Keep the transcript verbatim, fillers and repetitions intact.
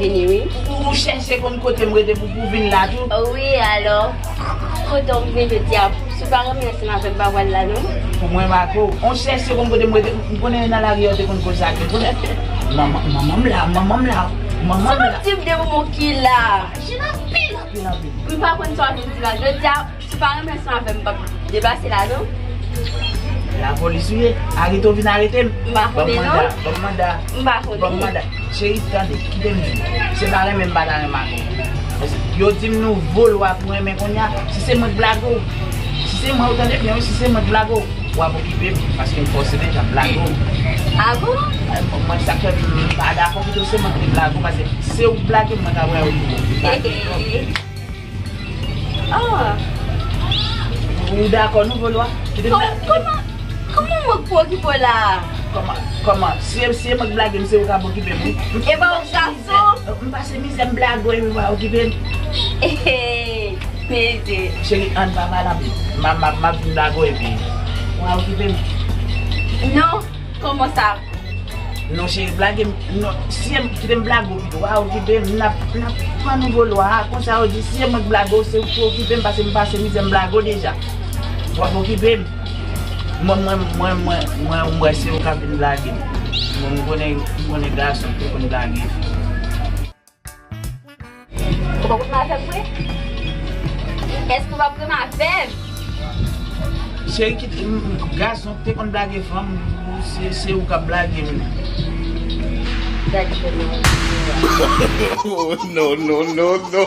Vini, wi. Ou, ou chèche konn kote m rete pou, pou vin la tou? Wi, alò, kote w vini jodi a? Si w pa renmen ansanm avè m, pa pral la, non. Pou mwen, Marco, on chèche konn kote m rete, m konnen nan lari a, w te konn koze ak mwen. Manman, manman m la, manman m la, manman m la. Sa w ap di m de moman ki la? Jina, pil, pil, pil. M pa konn sa w ap di la. Jodi a, si w pa renmen ansanm avè m, m p ap deplase la, non. Lapolis ou ye? Arete w vin arete m? M pa konnen, non. Ban m manda, ban m manda. M pa konnen. Ban m manda. Cheri, tande, kite m di w. Se pa renmen m pa ta renmen ak ou. Paske yo di m nou vo lwa pou renmen kounye a. Si se mwen k blage w, si se mwen, ou tande byen, wi, si se mwen k blage w, w ap okipe m, paske m fòse deja blage w. A bon? Mwen, sa k fè m pa dakò kite w se mwen ki blage w, paske se ou k blage m, mwen ka pral okipe w. Ah. Ou dakò nou, Volwa? Kite m. Kò-, kòman, kòman mwen k pou okipe w la? Kòman, kòman? Si, si e mwen k blage m, se ou k ap okipe m, wi. E pa yon gason? M pase mizè, m blage w, epi w pa okipe m. Mezye. Cheri, ann pa pale anpil. M a, m a, m ap vin blage w, epi w a okipe m. Non. Kòman sa? Non, cheri, blage m. Non, si e m, kite m blage w pito. W a okipe m, n ap, n ap pran nouvo lwa a. Konsa yo di, si e mwen k blage w, se ou ki okipe m, paske m pase mizè, m blage w deja. W ap okipe m. Mwen, mwen, mwen, mwen, mwen, mwen, se ou k ap vin blage m. Mwen, m konnen, m konnen gason ki te konn blage fi. Ou poko renmen avè m vre? Èske ou p ap renmen avè m? Cheri, ki, m, m, gason ki te konn blage fanm, ou, se, se ou k ap blage m. Gad jèn nan. Oh, no, no, no, no.